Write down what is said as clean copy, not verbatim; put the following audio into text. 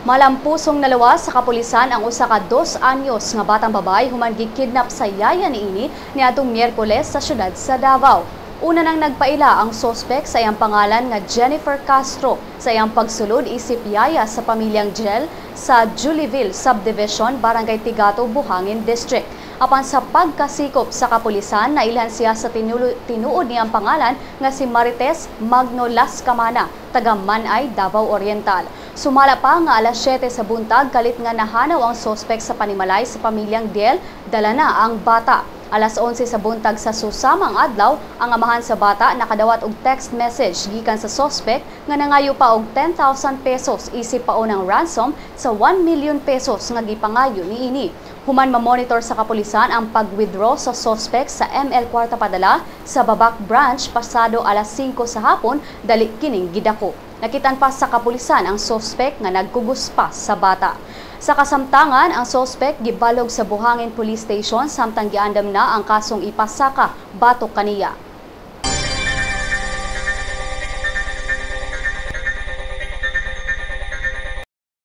Malampusong nalawas sa kapulisan ang usa ka 2 anyos nga batang babae human gikidnap sa yaya niini niadtong Miyerkules sa siyudad sa Davao. Una nang nagpaila ang sospek sa iyang pangalan nga Jennifer Castro sa iyang pagsulod isip yaya sa pamilyang Gel sa Julieville Subdivision, Barangay Tigato, Buhangin District. Apan sa pagkasikop sa kapulisan, nailhan siya sa tinuod niyang pangalan nga si Marites Magno Lascamana, taga Manay, Davao Oriental. Sumala pa nga alas 7 sa buntag, kalit nga nahanaw ang sospek sa panimalay sa pamilyang Diel, dala na ang bata. Alas 11 sa buntag sa susamang adlaw, ang amahan sa bata nakadawat og text message gikan sa sospek nga nangayo pa og 10,000 pesos isip paon ng ransom sa 1 million pesos nga gipangayo niini. Human ma-monitor sa kapulisan ang pag-withdraw sa sospek sa ML Kwarta Padala sa Babak Branch pasado alas 5 sa hapon, dali kining gidako. Nakitan pa sa kapulisan ang sospek nga nagkuguspas sa bata. Sa kasamtangan, ang sospek gibalog sa Buhangin Police Station samtang giandam na ang kasong ipasaka batok kaniya.